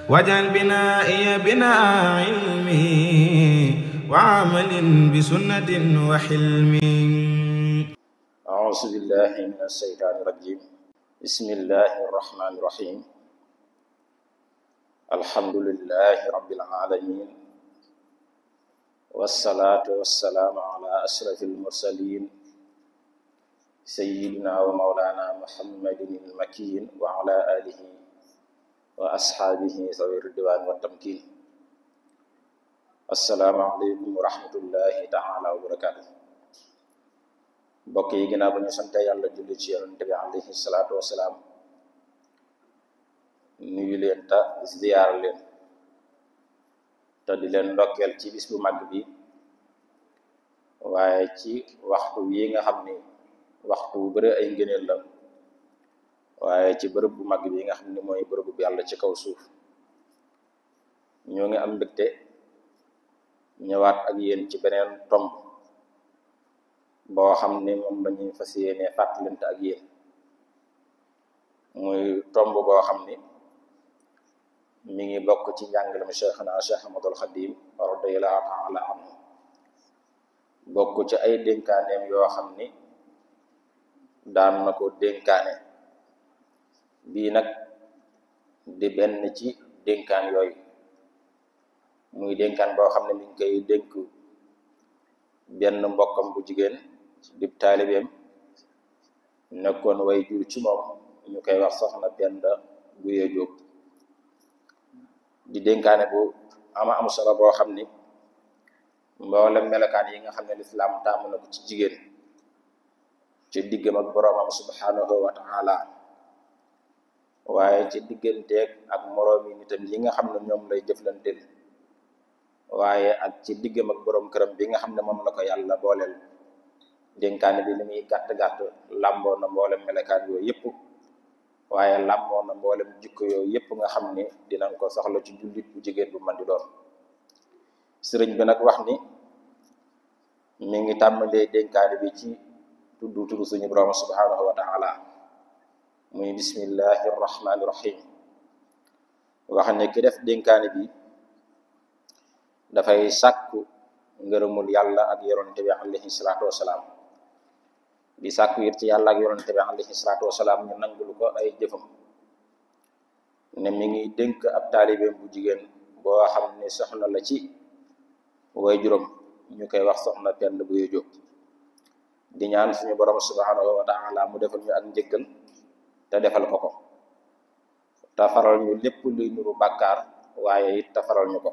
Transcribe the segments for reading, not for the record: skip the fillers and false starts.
واجعل بنائي بناء علم وعمل بسنة وحلم. أعوذ بالله من الشيطان الرجيم. بسم الله الرحمن الرحيم. الحمد لله رب العالمين، والصلاة والسلام على أشرف المرسلين سيدنا ومولانا محمد المكين وعلى آله وأصحابه ذوي الرضوان والتمكين. السلام عليكم ورحمة الله تعالى وبركاته. mbokk yi ginnaaw ba ñu sante yàlla julli ci yonent bi alayhi salaatu wasalaam, nuyu leen ta ziyaar leen te di leen ndokkeel ci bis bu mag bi, waaye ci waxtu yi nga xam ni waxtu bu bëri ay ngëneel la, waaye ci bërëb bu mag bi nga xam ni mooy bërëb bu yàlla ci kaw suuf. ñoo ngi am mbégte ñëwaat ak yéen ci beneen tomb boo xam ni moom lañuy fas yéene fàttalante ak yéen, muy tomb boo xam ni mi ngi bokk ci njàngalem Cheikhna Cheikh Ahmadul Xadim radiyallahu ta'ala anhu, bokk ci ay dénkaaneem yoo xam ni daan na ko dénkaane. bii nag di benn ci dénkaan yooyu, muy dénkaan boo xam ne mi ngi koy dénk benn mbokkam bu jigéen di taalibeem, nekkoon way jur ci moom, ñu koy wax soxna Penda Guye Jóob. di dénkaane bu ama am solo boo xam ni mboolem melokaan yi nga xam ne lislaam tàmm na ko ci jigéen ci diggam ak boroomam subhanahu wa ta'ala, waaye ci digganteeg ak moroomi nitam yi nga xam ne ñoom lay jëflanteel, waaye ak ci diggam ak boroom këram bi nga xam ne moom la ko yàlla booleel. dénkaane bi li muy gàtt-gàtt làmboo na mboolem melokaan yooyu yëpp, waaye làmboo na mboolem jikko yooyu yëpp nga xam ni dinañ ko soxla ci jullit bu jigéen bu man di doon. sëriñ bi nag wax ni mi ngi tàmbalee dénkaane bi ci tuddu suñu borom subhanahu wa ta'ala, muy bismillahi rahmani rahim. wax ne ki def dénkaane bi dafay sàkku ngërëmul yàlla ak yonent bi alayhi salaatu wasalaam, di sàkku it ci yàlla ak yonent bi alayhi salaatu wasalaam ñu nangul ko ay jëfam. ne mi ngi dénk ab taalibeem bu jigéen boo xam ne soxna la ci way juróom, ñu koy wax soxna Penda Guye Jóob. di ñaan suñu borom subhanahu wa ta'ala mu defal ñu ak njëggal te defal ko ko, te faral ñu lépp luy nuru bàkkaar, waaye it te faral ñu ko.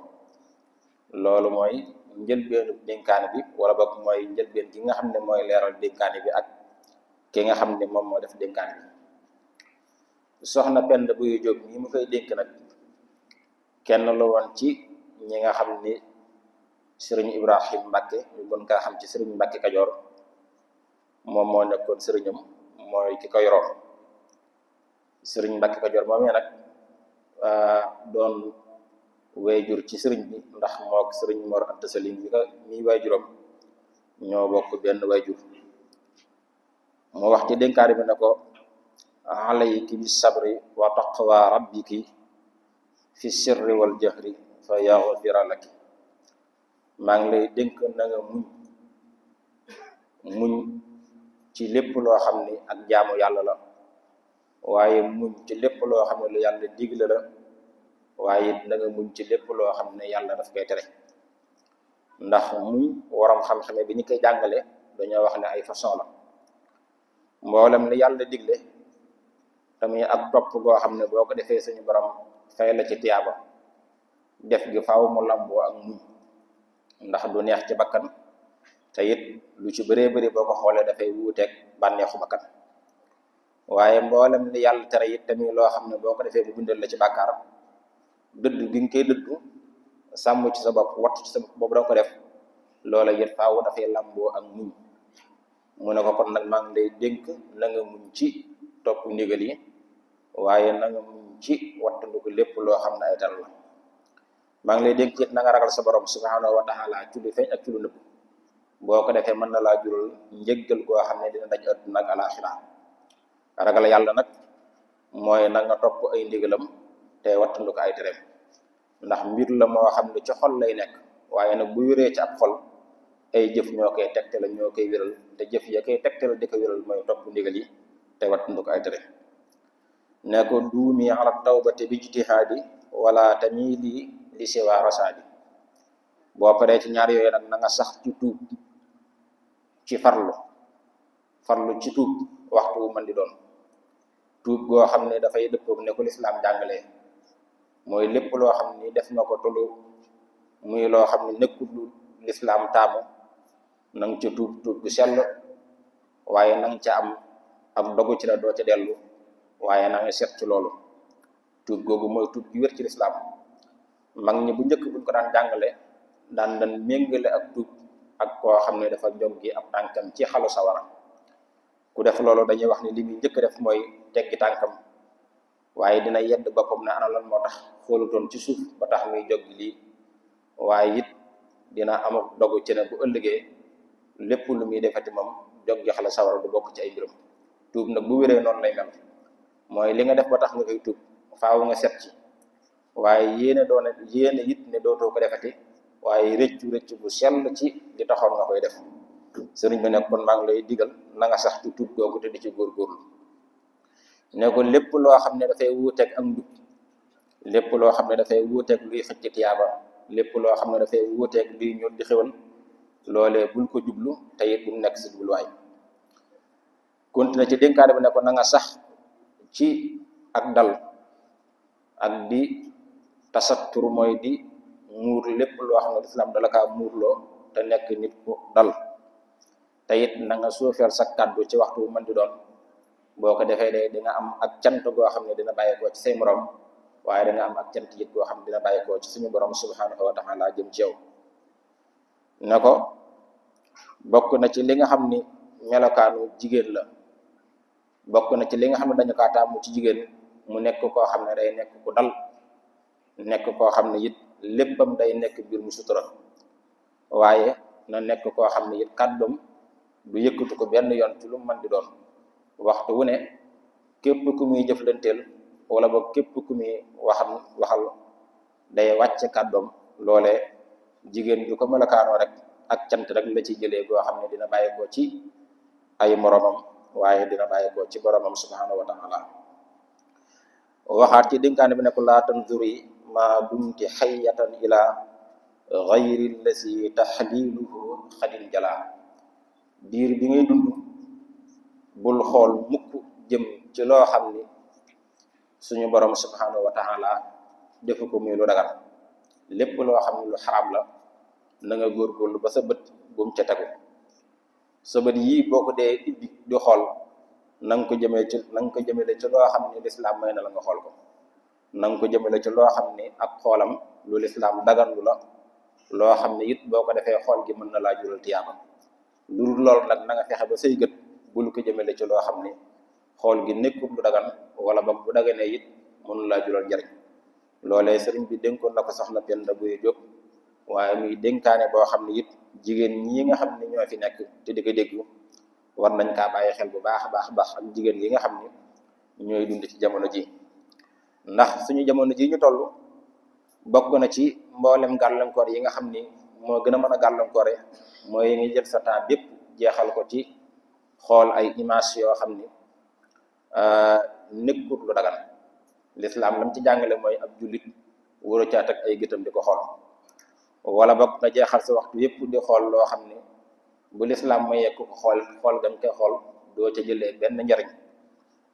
loolu mooy njëlbeenu dénkaane bi, wala boog mooy njëlbeen gi nga xam ne mooy leeral dénkaane bi ak ki nga xam ne moom moo def dénkaane bi. soxna Penda Guye Jóob ñi mu koy dénk nag kenn la woon ci ñi nga xam ni sëriñ Ibrahim Mbàkke, ñu gën kaa xam ci sëriñ Mbàkke Kajoor, moom moo nekkoon sëriñam, mooy ki ko yoroon. sëriñ Mbàkke Kajoor moomee nag doon wayjur ci sëriñ bi, ndax mook sëriñ Mor Anta Sali mi wayjuram ñoo bokk benn wayjur. mu wax ci dénkaane bi ne ko alayki bis sabri wa taqwa rabbiki fi sirri wal jahri fa yaghfira laki. maa ngi lay dénk na nga muñ ci lépp loo xam ni ak jaamu yàlla la, waaye muñ ci lépp loo xam ne lu yàlla digle la, waaye it na nga muñ ci lépp loo xam ne yàlla daf koy tere. ndax muñ waroom xam-xame bi ñu koy jàngale dañoo wax ne ay façon la. mboolem li yàlla digle tamit ak topp goo xam ne boo ko defee suñu borom fay la ci tiyaaba, def gi faaw mu lamboo ak muñ, ndax du neex ci bakkan, te it lu ci bëree bëri boo ko xoolee dafay wuuteeg bànneexu bakkan. waaye mboolem li yàlla tere it tamit loo xam ne boo ko defee bu bindal la ci bàkkaar, dëdd gi nga koy dëddu sàmm ci sa bopp, wattu ci sa bopp boobu doo ko def, loola it faaw dafay lamboo ak muñ. mu ne ko kon nag maa ngi lay dénk na nga muñ ci topp ndigal yi, waaye na nga muñ ci wattandiku lépp loo xam ne ay tal la. maa ngi lay dénk it na nga ragal sa borom subhanahu wa ta'ala ci lu feeñ ak ci lu nëbb. boo ko defee mën na laa jural njëggal goo xam ne dina daj àdduna ak alaaxira. ragal yàlla nag mooy na nga topp ay ndigalam te wattandu ko ay tereem. ndax mbir la moo xam ne ci xol lay nekk waaye nag bu wéree ci ab xol ay jëf ñoo koy tegtale ñoo koy wéral te jëf ya koy tegtale di ko wéral mooy topp ndigal yi te wattandu ko ay tere ne ko duumi ala tawbati bi ijtihaadi wala tamili li siwa rasaadi boo paree ci ñaar yooyu nag na nga sax ci tuub ci farlu ci tuub waxtu wu mën di doon tuub goo xam ne dafay dëppoog ne ko lislaam jàngalee mooy lépp loo xam ni def na ko tollu muy loo xam ne nekkul lu lislaam taamu nang ca tuub gu sell waaye nang ca am ak dogu ci la doo ca dellu waaye na nga seet ci loolu tuub googu mooy tuub gi wér ci lislaam mag ñi bu njëkk buñ ko daan jàngale daan méngale ak tuub ak koo xam ne dafa jog gi ab tànkam ci xalu sawara ku def loolu dañuy wax ni li muy njëkk def mooy teggi tànkam waaye dina yedd boppam ne ana lan moo tax xoolutoon ci suuf ba tax muy jog lii waaye it dina am ak dogu ci ne bu ëllëgee lépp lu muy defati moom jog gi xala sawara du bokk ci ay mbirum tuub nag bu wéree noonu lay mel mooy li nga def ba tax nga koy tuub faaw nga set ci waaye yéene it ne dootoo ko defati waaye rëccu bu sell ci li taxoon nga koy def sëriñ bi nekk kon maa ngi lay digal na nga sax ci tuub googu te di ci góorgóorlu ne ko lépp loo xam ne dafay wuuteeg ak njub lépp loo xam ne dafay wuuteeg luy xëcc tiyaaba lépp loo xam ne dafay wuuteeg luy ñuul di xewal loolee bul ko jublu te it bul nekk si jubluwaay continué ci dénkaane bi ne ko na nga sax ci ak dal ak di tasattur mooy di muur lépp loo xam ne lislaam dala kaa muurloo te nekk nit ku dal te it na nga suufeel sa kàddu ci waxtu bu mën di doon boo ko defee de di nga am ak cant goo xam ne dina bàyyeekoo ci say morom waaye da nga am ak cant it goo xam ne dina bàyyeekoo ci suñu borom subhanahu wa taala jëm ci yow ne ko bokk na ci li nga xam ni melokaanu jigéen la bokk na ci li nga xam ne dañu kaa taamu ci jigéen mu nekk koo xam ne day nekk ku dal nekk koo xam ne it léppam day nekk biir mu sutura waaye na nekk koo xam ne it kàddum du yëkkatu ko benn yoon ci lu mën di doon waxtu wu ne képp ku muy jëflanteel wala ba képp ku muy waxal day wàcce kàddoom loole jigéen ju ko melokaanoo rek ak cant rek la ci jëlee goo xam ne dina bàyyi ko ci ay moromam waaye dina bàyyi ko ci boromam subhanahu wa taala waxaat ci dénkaane bi ne ko laa tanzuri ma dumti xayyatan ila gayri lasi taxliluhu xadin jala diir bi ngay dund bul xool mukk jëm ci loo xam ni suñu borom subhanahu wa taala defu ko muy lu dagal lépp loo xam ne lu xaraam la na nga góorgóorlu ba sa bët bum ca tegu sa bët yii boo ko dee ibbi di xool na nga ko jëmele ci loo xam ne lislaam may na la nga xool ko na nga ko jëmele ci loo xam ne ak xoolam lu lislaam daganlu la loo xam ne it boo ko defee xool gi mën na laa jural tiyaaba lu lool nag na nga fexe ba say gët bul ko jëmele ci loo xam ne xool gi nekkul lu dagan wala ba bu daganee it mënu laa jural njariñ loolee sëriñ bi dénkoon na ko soxna Penda Buye Jóob waaye muy dénkaane boo xam ne it jigéen ñi nga xam ne ñoo fi nekk te di ko dégg war nañ kaa bàyyi xel bu baax a baax ak jigéen yi nga xam ne ñooy dund ci jamono ji ndax suñu jamono ji ñu toll bokk na ci mboolem gàllankoor yi nga xam ni moo gën a mën a gàllankoore mooy ngi jël sa temps bépp jeexal ko ci xool ay image yoo xam ni nekkut lu dagan lislaam lam ci jàngale mooy ab jullit wara caat ak ay gëtam di ko xool wala bokk nga jeexal sa waxtu yépp di xool loo xam ni bu lislaam mayee ko xool gam koy xool doo ca jëlee benn njariñ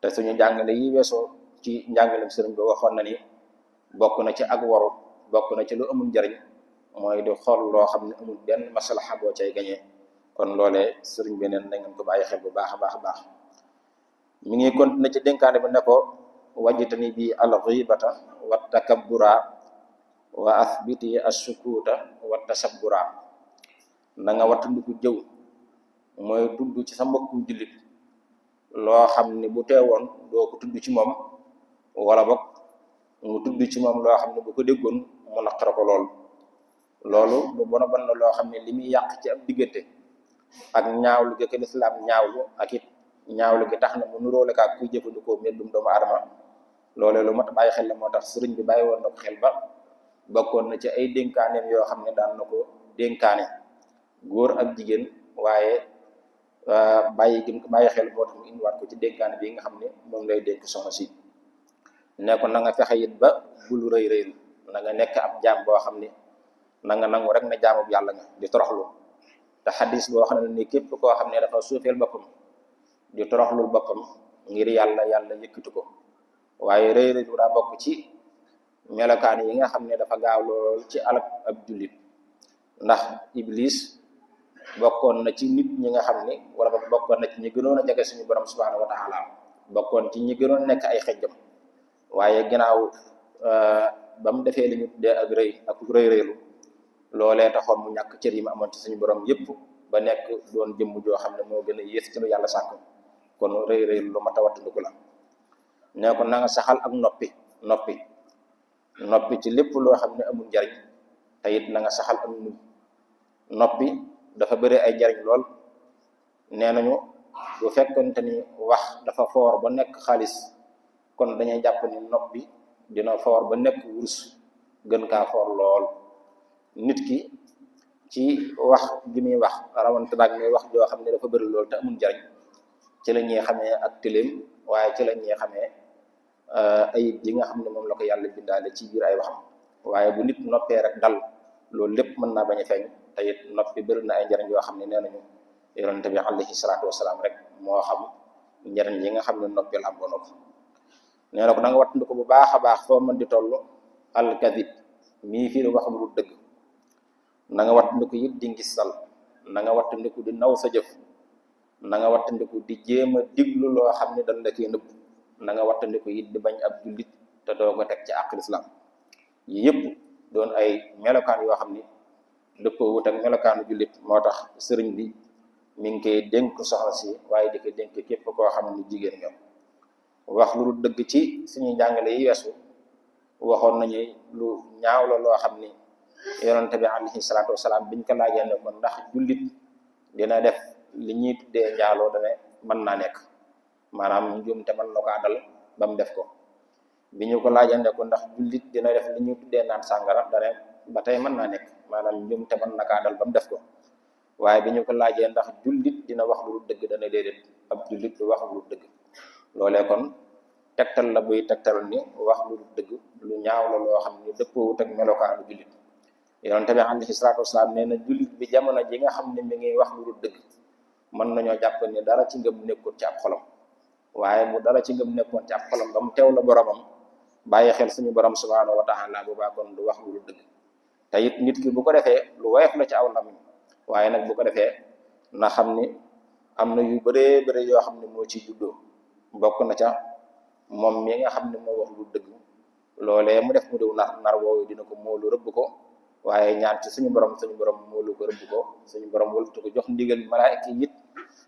te suñu njàngale yi weesoo ci njàngalem sëriñ bi waxoon na ni bokk na ci ak waru bokk na ci lu amul njariñ mooy di xool loo xam ne amul benn maslaxa boo cay gañee kon loolee sëriñ bi neen na ngeen ko bàyyi xel bu baax a baax mi ngi continué ci dénkaane bi ne ko wajitani bi alxibata wa takabbura wa athbiti assukuuta wa tasabbura na nga wattandiku jëw mooy tudd ci sa mbokkum jullit loo xam ne bu teewoon doo ko tudd ci moom wala bokk mu tudd ci moom loo xam ne bu ko déggoon mu naqara ko loolu lu bon la loo xam ne li muy yàq ci ab diggante ak ñaawlu gi ko lislaam ñaawlu ak it ñaawlu gi tax na mu nuróole kaak kuy jëfandikoo meddum doomu aadama loolee lu mat bàyyi xel la moo tax sëriñ bi bàyyi woon na ko xel ba bokkoon na ci ay dénkaaneem yoo xam ne daan na ko dénkaane góor ak jigéen waaye bàyyi xel moo tax mu indiwaat ko ci dénkaane bi nga xam ne moom lay dénk soxna si ne ko na nga fexe it ba bul rëy rëylu na nga nekk ab jaam boo xam ne na nga nangu rek ne jaamub yàlla nga di toroxlu te xadis boo xam ne ni képp koo xam ne dafa suufeel boppam di toroxlul boppam ngir yàlla yëkkati ko waaye rëy rëylu daa bokk ci melokaan yi nga xam ne dafa gaaw lool ci alak ab jullit ndax iblis bokkoon na ci nit ñi nga xam ne wala bokkoon na ci ñi gënoon a jege suñu borom subhanahu wa taala bokkoon ci ñi gënoon nekk ay xejjam waaye ginnaaw ba mu defee li ñu tuddee ak rëy rëylu loolee taxoon mu ñàkk cër yi mu amoon ci suñu borom yépp ba nekk doon jëmm joo xam ne moo gën a yées ci lu yàlla sàkk kon rëy rëylu lu mat a wattandiku la ne ko na nga saxal ak noppi ci lépp loo xam ne amul njariñ te it na nga saxal ak muñ noppi dafa bëri ay njariñ lool nee nañu bu fekkonte ni wax dafa foor ba nekk xaalis kon dañuy jàpp ni noppi dina foor ba nekk wurus gën kaa foor lool nit ki ci wax gi muy wax rawante nag muy wax joo xam ne dafa bëri lool te amul njariñ ci la ñuy xamee ak tilim waaye ci la ñuy xamee ayib yi nga xam ne moom la ko yàlla bindaale ci biir ay waxam waaye bu nit noppee rek dal loolu lépp mën naa bañ a feeñ te it noppi bëri na ay njariñ yoo xam ne nee nañu yonente bi alayhi salaatu wasalaam rek moo xam njariñ yi nga xam ne noppi la amoon ko nee na ko na nga wattandiku bu baax a baax foo mën di toll alkadib mii fii wax lu dëgg na nga wattandiku it di ngistal na nga wattandiku di naw sa jëf na nga wattandiku di jéem a diglu loo xam ne dañ la koy nëbb na nga wattandiku it di bañ ab jullit te doo ko teg ci àqul islam yi yëpp doon ay melokaan yoo xam ni dëppoo wut ak melokaanu jullit moo tax sëriñ bi mi ngi koy dénk soxna si waaye di ko dénk képp koo xam ne jigéen ñoom wax lu dëgg ci suñuy njàngale yi weesu waxoon nañu lu ñaaw la loo xam ni yonente bi alayhi salaatu wasalaam biñ ko laajee ne ko ndax jullit dina def li ñuy tuddee njaaloo dane mën naa nekk maanaam njuumte mën na ko dal ba mu def ko bi ñu ko laajee ne ko ndax jullit dina def li ñuy tuddee naan sàngara dane ba tey mën naa nekk maanaam njuumte mën na kaa dal ba mu def ko waaye bi ñu ko laajee ndax jullit dina wax lu dëgg dana déedéet ab jullit du wax lu dëgg loolee kon tegtal la buy tegtal ni wax lu dëgg lu ñaaw la loo xam ni dëppoowut ak melokaanu jullit yonente bi alayhi salaatu wasalaam nee na jullit bi jamono ji nga xam ne mi ngi wax lu dëgg mën nañoo jàpp ni dara ci ngëm nekkoon ci ab xolam waaye bu dara ci ngëm nekkoon ci ab xolam ba mu teew la boromam bàyyi xel suñu borom subhanahu wa taala bu baa kon du wax lu dëgg te it nit ki bu ko defee lu woyof la ci aw lamiñ waaye nag bu ko defee na xam ni am na yu bëree bëri yoo xam ne moo ci juddoo bokk na ca moom mi nga xam ne moo wax lu dëgg loolee mu def mu dew nar woowu dina ko moolu rëbb ko waaye ñaan ci suñu borom moolu ko rëbb ko suñu borom wëltu ko jox ndigal malaayika yi it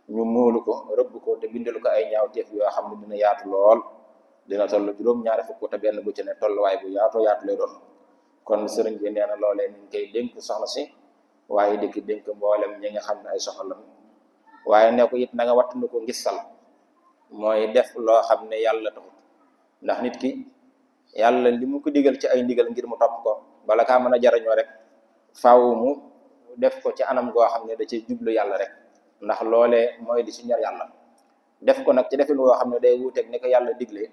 ñu moolu ko rëbb ko te bindal ko ay ñaawteef yoo xam ne dina yaatu lool dina toll juróom-ñaari fukk te benn bu ci ne tolluwaay bu yaatu lay doon kon sëriñ bi nee na loolee ñu ngi koy dénk soxna si waaye di ko dénk mboolem ñi nga xam ne ay soxla waaye ne ko it na nga wattandu ko ngistal mooy def loo xam ne yàlla taxut ndax nit ki yàlla li mu ko digal ci ay ndigal ngir mu topp ko bala kaa mën a jariñoo rek faaw mu def ko ci anam goo xam ne da cay jublu yàlla rek ndax loolee mooy di ci ñor yàlla def ko nag ci defin woo xam ne day wuuteeg ni ko yàlla diglee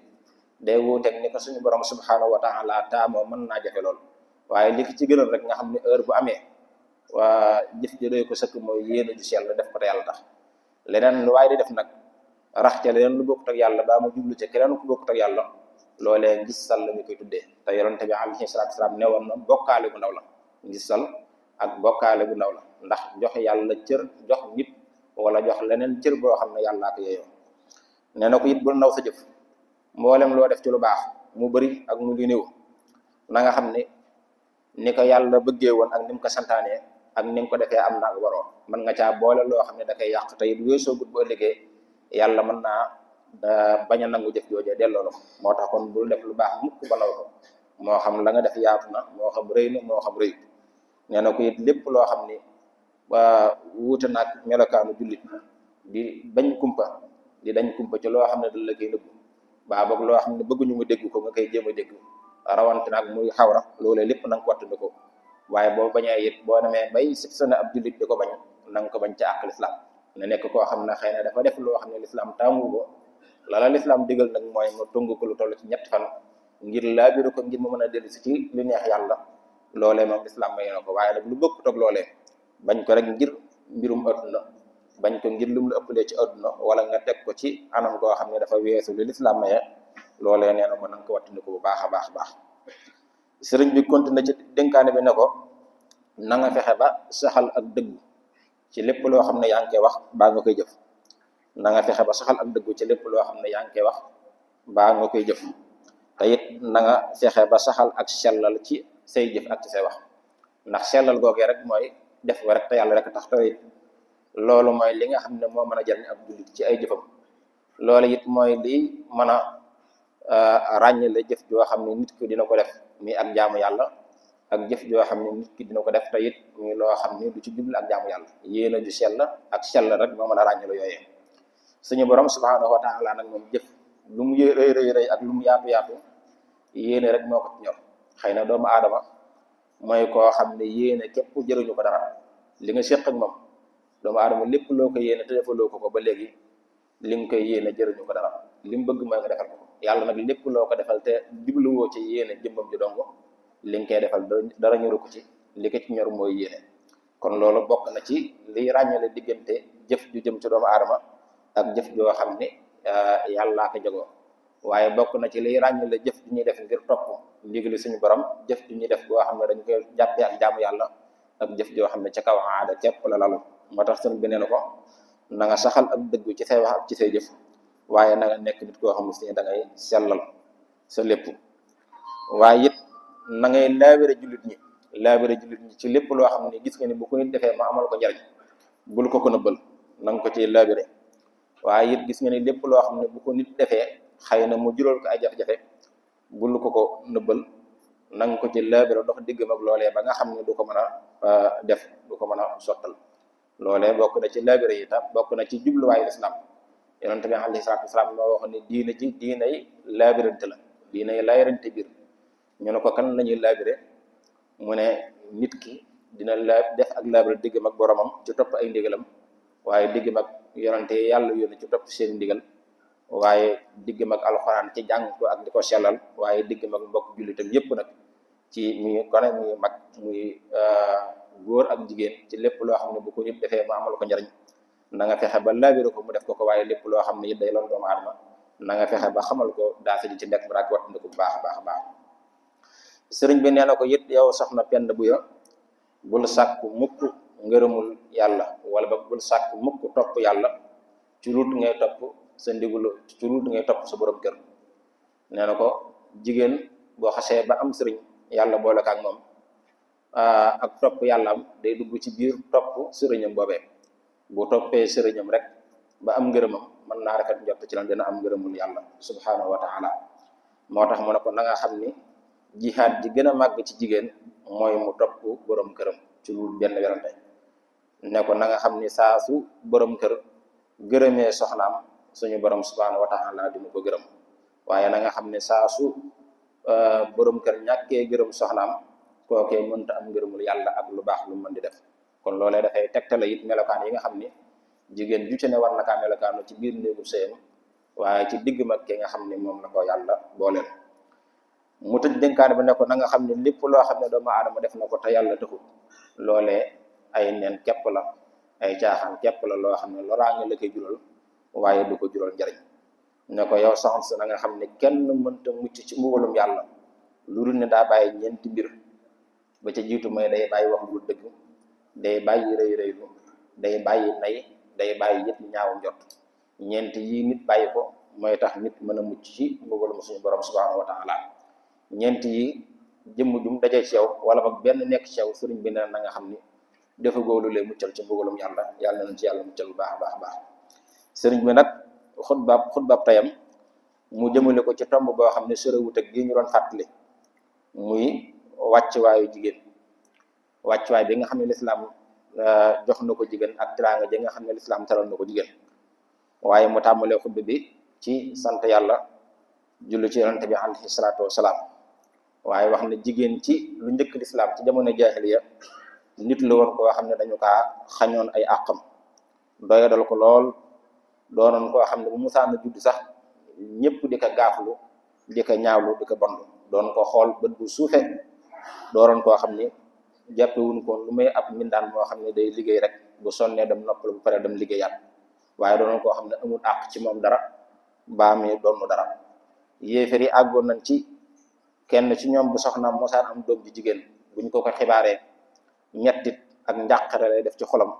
day wuuteeg ni ko suñu borom subhanahu wa taala taamoo mën naa jafe lool waaye li ko ci gënal rek nga xam ne heure bu amee waa jëf ji doy ko sëkk mooy yéena ju sell def ko te yàlla tax leneen lu waaye di def nag rax ca leneen lu bokkut ak yàlla baa mu jublu ca keneen ku bokkut ak yàlla loolee ngistal la ñu koy tuddee te yonente bi alayhi salaatu wasalaam ne woon na bokkaale gu ndaw la ngistal ak bokkaale gu ndaw la ndax jox yàlla cër jox nit wala jox leneen cër boo xam ne yàllaa ko yeeyoo nee na ko it bul naw sa jëf mboolem loo def ci lu baax mu bëri ak mu di néew na nga xam ne ni ko yàlla bëggee woon ak ni mu ko santaanee ak ni nga ko defee am na ak waroo mën nga caa boole loo xam ne da koy yàq te it weesoo gut boo liggéey yàlla mën naa bañ a nangu jëf joojee delloo la ko moo tax kon bul def lu baax mukk ba naw ko moo xam la nga def yaatu na moo xam rëy na moo xam rëy nee na ko it lépp loo xam ni wuute naag melokaanu jullit di bañ kumpa di dañ kumpa ci loo xam ne da la koy nëbbu baa boog loo xam ne bëgguñu mu dégg ko nga koy jéem a dégg rawante nag muy xawra loolee lépp na nga ko wattandiku waaye boo bañee it boo demee bay sone ab jullit di ko bañ na nga ko bañ ci àq lislaam ne nekk koo xam ne xëy na dafa def loo xam ne lislaam taamu ko lala lislaam digal nag mooy mu tungu ko lu toll ci ñetti fan ngir laabiru ko ngir mu mën a dellu si ci li neex yàlla loolee moom lislaam may na ko waaye nag lu bëgg toog loolee bañ ko rek ngir mbirum adduna bañ ko ngir lum la ëppalee ci adduna wala nga teg ko ci anam goo xam ne dafa weesu li lislaam maye loolee nee na ko na nga ko wattandiku bu baax a baax a baax sëriñ bi continué ci dénkaane bi ne ko na nga fexe ba saxal ak dëggu ci lépp loo xam ne yaa ngi koy wax baa nga koy jëf na nga fexe ba saxal ak dëggu ci lépp loo xam ne yaa ngi koy wax baa nga koy jëf te it na nga fexe ba saxal ak sellal ci say jëf ak ci say wax ndax sellal googee rek mooy def ko rek te yàlla rek tax te loolu mooy li nga xam ne moo mën a jariñ ab jullit ci ay jëfam loolu it mooy li mën a ràññale jëf joo xam ne nit ki dina ko def muy ak jaamu yàlla ak jëf joo xam ne nit ki dina ko def te it muy loo xam ne du ci jublu ak jaamu yàlla yéena ju sell ak sell rek moo mën a ràññale yooyee suñu borom subhanahu wa taala nag moom jëf lu mu rëy ak lu mu yaatu yéene rek moo ko ci ñor xëy na doomu aadama mooy koo xam ne yéene képp jëruñu ko dara li nga séq ak moom doomu aadama lépp loo ko yéene te defaloo ko ba léegi li nga koy yéene jëruñu ko dara li mu bëgg mooy nga defal ko yàlla nag lépp loo ko defal te jubluwoo ci yéene jëmmam ji dong li nga koy defal dara ñoru ko ci li ko ci ñor mooy yéene kon loolu bokk na ci liy ràññale diggante jëf ju jëm ci doomu aadama ak jëf joo xam ne yàllaa ko jagoo waaye bokk na ci liy ràññale jëf ju ñuy def ngir topp ndigali suñu borom jëf ju ñuy def boo xam ne dañu koy jàppee ak jaamu yàlla ak jëf joo xam ne ca kaw aada képp la lalu moo tax sunu beneen ko na nga saxal ak dëggu ci say wax ak ci say jëf waaye na nga nekk nit koo xam ne si da ngay sellal sa lépp waaye it na ngay laabire jullit ñi ci lépp loo xam ne gis nga ni bu ko nit defee ma amal ko njariñ bul ko nëbbal na nga ko ci laabire waaye it gis nga ni lépp loo xam ne bu ko nit defee xëy na mu jural ko ay jafe-jafe bul ko nëbbal na nga ko ci laabire dox diggam ak loolee ba nga xam ne du ko mën a def du ko mën a sottal loolee bokk na ci laabire yi tam bokk na ci jubluwaayu islam yonent bi alayhi salaatu wasalaam moo wax ne diine ci diinay laabirante la diinay laayirante biir ñu ne ko kan lañuy laabire mu ne nit ki dina def ak laabire diggam ak boromam ci topp ay ndigalam waaye diggam ak yonente yàlla yónni ci topp seen ndigal waaye diggam ak alxuraan ci jàng ko ak di ko sellal waaye diggam ak mbokk jullitam yépp nag ci muy gone muy mag muy góor ak jigéen ci lépp loo xam ne bu ko nit defee mu amal ko njariñ na nga fexe ba laabire ko mu def ko waaye lépp loo xam ne it day loon doomu aadama na nga fexe ba xamal ko daasa ji ci nekk mu raak wattandiku bu baax a baax a baax sëriñ bi nee na ko it yow soxna Penda Buya bul sàkku mukk ngërëmul yàlla wala ba bul sàkku mukk topp yàlla ci lut ngay topp sa ndigulu ci lut ngay topp sa borom kër nee na ko jigéen boo xasee ba am sëriñ yàlla boole ko ak moom ak topp yàllaam day dugg ci biir topp sëriñam boobee bu toppee sëriñam rek ba am ngërëmam mën naa rafet njort ci lan dina am ngërëmul yàlla subhanahu wa taala moo tax mu ne ko na nga xam ni jihaad ji gën a màgg ci jigéen mooy mu topp borom këram ci lu benn werante ne ko na nga xam ni saa su borom kër gërëmee soxnaam suñu borom subhanahu wa taala dina ko gërëm waaye na nga xam ne saa su borom kër ñàkkee gërëm soxnaam kookee mënta am ngërëmul yàlla ak lu baax lu mën di def kon loolee dafay tegtale it melokaan yi nga xam ni jigéen ju ci ne war na kaa melokaanu ci biir néegu sëyam waaye ci digg mag ki nga xam ne moom la ko yàlla booleel mu tëj dénkaane ba ne ko na nga xam ne lépp loo xam ne doomu aadama def na ko te yàlla taxul loolee ay neen képp la ay caaxaan képp la loo xam ne loraange la koy jural waaye du ko jural njariñ ne ko yow soxna si na nga xam ne kenn mënta mucc ci mbugalum yàlla lu dul ne daa bàyyi ñeenti mbir ba ca jiitu mooy day bàyyi wax lu dëgg day bàyyi rëylu day bàyyi nay day bàyyi yëpp ñaaw njot ñeent yi nit bàyyi ko mooy tax nit mën a mucc ci mbugalum suñu borom subhanahu wa taala ñeent yi jëmm jum dajee ci yow wala boog benn nekk ci yow sëriñ bi nee na nga xam ni dafa góolu lay muccal ci mbugalum yàlla yàlla nañ ci yàlla muccal bu baax a baax a baax sëriñ bi nag xutbaab tayam mu jëmale ko ci tomb boo xam ne sorewut ak gi ñu doon fàttali muy wàccuwaayu jigéen wàccuwaay bi nga xam ne lislaam jox na ko jigéen ak tiraanga ji nga xam ne lislaam teral na ko jigéen waaye mu tàmbalee xutba bi ci sant yàlla jullu ci yonente bi alayhi salaatu wasalaam waaye wax ne jigéen ci lu njëkk lislaam ci jamono jaahiliya nit la woon koo xam ne dañu kaa xañoon ay àqam doyadal ko lool doonoon koo xam ne bu musaana judd sax ñëpp di ko gaaflu di ko ñaawlu di ko bondu doon ko xool bët bu suufe dooroon koo xam ni jàppewuñ ko lu may ab mbindaan moo xam ne day liggéey rek bu sonnee dem noppal bu pare dem liggéeyaat waaye doonoon koo xam ne amul àq ci moom dara baa mi doonu dara yéefar yi àggoon nañ ci kenn ci ñoom bu soxnaam mosaan am doom ji jigéen buñ ko xibaaree ñettit ak njàqare lay def ci xolam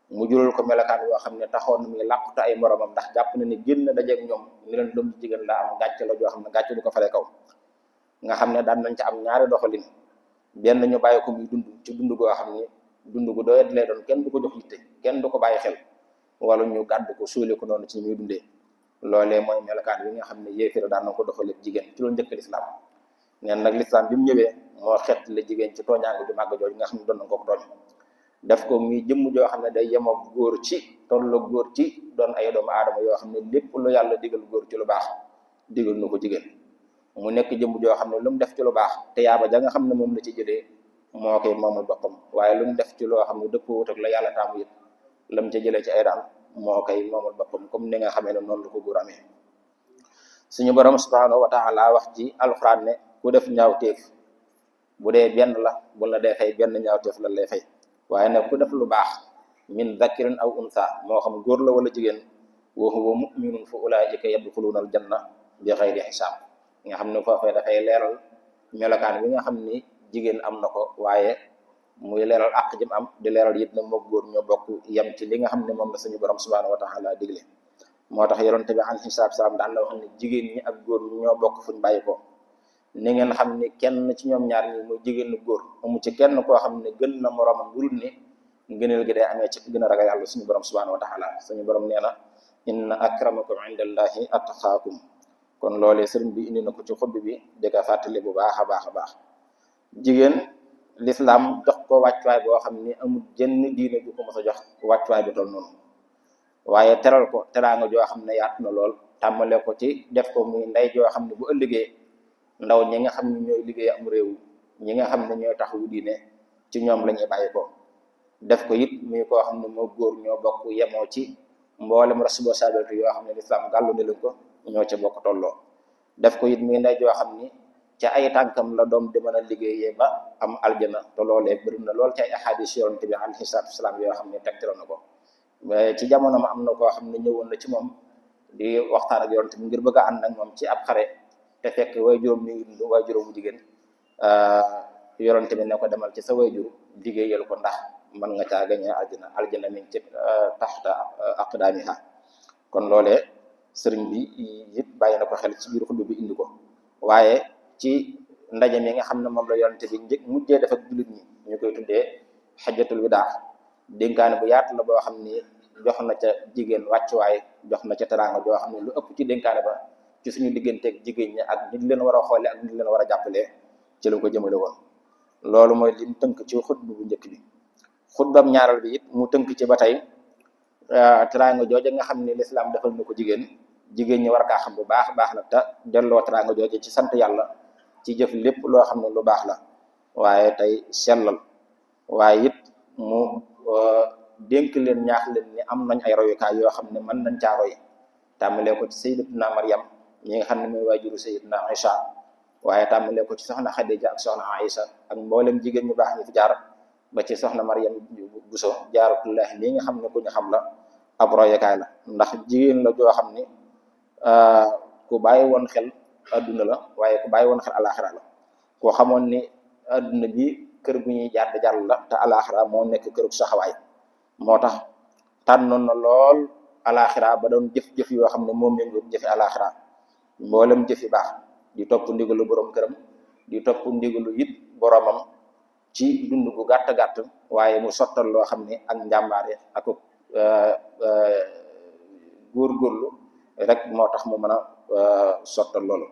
mu jural ko melokaan yoo xam ne taxoon na muy làqute ay moromam ndax jàpp na ni génn dajeeg ñoom ni leen doom ji jigéen la am gàcce la joo xam ne gàcce du ko fare kaw nga xam ne daan nañ ci am ñaari doxalin benn ñu bàyyi ko muy dund ci dund goo xam ne dund gu doyat lay doon kenn du ko jox yitte kenn du ko bàyyi xel wala ñu gàdd ko suuli ko noonu ci muy dundee loolee mooy melokaan bi nga xam ne yéefira daan na ko doxaleeg jigéen ci loolu njëkk lislaam neen nag lislaam bi mu ñëwee moo xet la jigéen ci tooñaange ju màgg jooju nga xam ne doon na ko tooñ def ko muy jëmm joo xam ne day yemoo góor ci tolloo góor ci doon ay doomu aadama yoo xam ne lépp lu yàlla digal góor ci lu baax digal na ko jigéen mu nekk jëmm joo xam ne lu mu def ci lu baax te yaaba ja nga xam ne moom la ci jëlee moo koy moomul boppam waaye lu mu def ci loo xam ne dëppoo wut ak la yàlla taamu it lam ca jëlee ci ay daan moo koy moomul boppam comme ni nga xamee ne noonu la ko góor amee suñu borom subhanahu wa taala wax ci alxuraan ne ku def ñaawteef bu dee benn la bu la dee fay benn ñaawteef la lay fay waaye nag ku def lu baax min dhakarin aw unsa moo xam góor la wala jigéen wa huwa mu'minun fa ulaa'ika yadxuluuna al janna bi xayri xisaab nga xam ne foofee dafay leeral melokaan bi nga xam ni jigéen am na ko waaye muy leeral àq jëm am di leeral it na moo góor ñoo bokk yem ci li nga xam ne moom la suñu borom subhanahu wa taala digle moo tax yonent bi alayhi salaam daan la wax ne jigéen ñi ak góor ñi ñoo bokk fuñ bàyyi ko ni ngeen xam ni kenn ci ñoom ñaar ñi muy jigéen nu góor amu ci kenn koo xam ne gën na moroomam dul ni ngëneel gi day amee ci gën a ragal yàlla suñu borom subhanahu wa taala suñu borom nee na inna akramakum indallahi atqaakum kon loolee sëriñ bi indi na ko ci xutb bi di ko fàttali bu baax a baax a baax jigéen lislaam jox ko wàccuwaay boo xam ni amul jenn diine ju ko mos a jox wàccuwaay bi toll noonu waaye teral ko teraanga joo xam ne yaatu na lool tàmmale ko ci def ko muy ndey joo xam ne bu ëllëgee ndaw ñi nga xam ne ñooy liggéey am réew ñi nga xam ne ñooy taxawu diine ci ñoom la ñuy bàyyi ko def ko it muy koo xam ne moo góor ñoo bokk yemoo ci mboolem responsabilité yoo xam ne lislaam gàllu ne leen ko ñoo ca bokk tolloo def ko it muy ndey joo xam ni ca ay tànkam la doom di mën a liggéeyee ba am aljana te loolee bëri na lool ci ay ahadis yonent bi alayhi salaatu wasalaam yoo xam ne tegtaloon na ko ci jamono ma am na koo xam ne ñëwoon na ci moom di waxtaan ak yonent bi ngir bëgg a ànd ak moom ci ab xare te fekk way juróom mi ngi dund way juróom bu jigéen yonent bi ne ko demal ci sa way jur liggéeyal ko ndax mën nga caa gañe aljana mi ngi ci taxta aqdaamiha kon loolee sëriñ bi it bàyyi na ko xel ci biir xutba bi indi ko waaye ci ndaje mi nga xam ne moom la yonent bi mujjee def ak jullit ñi ñu koy tuddee xajjatul widaa dénkaane bu yaatu la boo xam ni jox na ca jigéen wàccuwaay jox na ca teraanga joo xam ne lu ëpp ci dénkaane ba ci suñu digganteeg jigéen ñi ak nit leen war a xoole ak nit leen war a jàppalee ci la ko jëmale woon loolu mooy lim tënk ci xutba bu njëkk bi xutbam ñaaral bi it mu tënk ci ba tey teraanga jooje nga xam ne lislaam defal na ko jigéen ñi war kaa xam bu baax baax nag te delloo teraanga jooje ci sant yàlla ci jëf lépp loo xam ne lu baax la waaye tey sellal waaye it mu dénk leen ñaax leen ni am nañ ay royukaay yoo xam ne mën nañ caa roy tàmmalee ko ci sayyidatuna Maryam ñi nga xam ne mooy waajuru sayyidatuna Aïcha waaye tàmmalee ko ci soxna Xadija ak soxna Aïcha ak mboolem jigéen ñu baax ñi fi jaar ba ci soxna Maryam Buso jaaratullahi lii nga xam ne ku ñu xam la ab royukaay la ndax jigéen la joo xam ni ku bàyyi woon xel adduna la waaye ku bàyyi woon xel alaxira la koo xamoon ni adduna bi kër gu ñuy jaar jàll la te alaxira moo nekk kërug saxawaay moo tax tànnoon na lool alaxira ba doon jëf-jëf yoo xam ne moom méngoog jëfi alaxira mboolem jëfi baax di topp ndigalu borom këram di topp ndigalu it boromam ci dund gu gàtt waaye mu sottal loo xam ne ak njàmbaare ak góorgóorlu rek moo tax mu mën a sottal loolu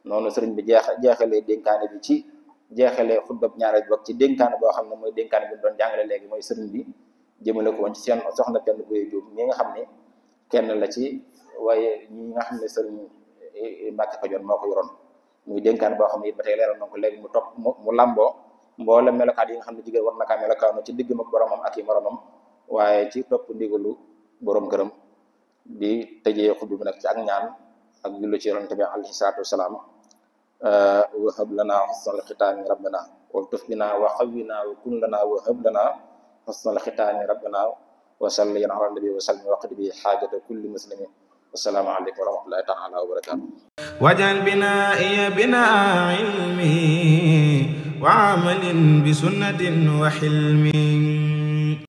noonu sëriñ bi jeexalee dénkaane bi ci jeexalee xutbab ñaareel bokk ci dénkaane boo xam ne mooy dénkaane bi doon jàngale léegi mooy sëriñ bi jëmale ko woon ci seen soxna Penda Boye Diop mi nga xam ne kenn la ci waaye ñi nga xam ne sëriñ Mbàkke Kajoor moo ko yoroon muy dénkaan boo xam ne it ba tey leeral na ko léegi mu topp mu làmboo mboole melokaan yi nga xam ne jigéen war na kaa melokaanu ci diggam ak boromam ak i moromam waaye ci topp ndigalu borom këram di tëjee xutba bi nag ci ak ñaan ak jullu ci yonent bi alayhi salaatu wasalaam wa hab lana husnal xitaami rabbana waltuf bina wa xawwina wa kun lana wa hab lana husnal xitaami rabbana wa salli ala nabi wa sallim waqti bi xaajata kulli muslimin wassalaamu aleykum wa rahmatullahi taala wa barakatuh waj'al binaa'iya binaa'a ilmi wa amalin bi sunnatin wa hilmi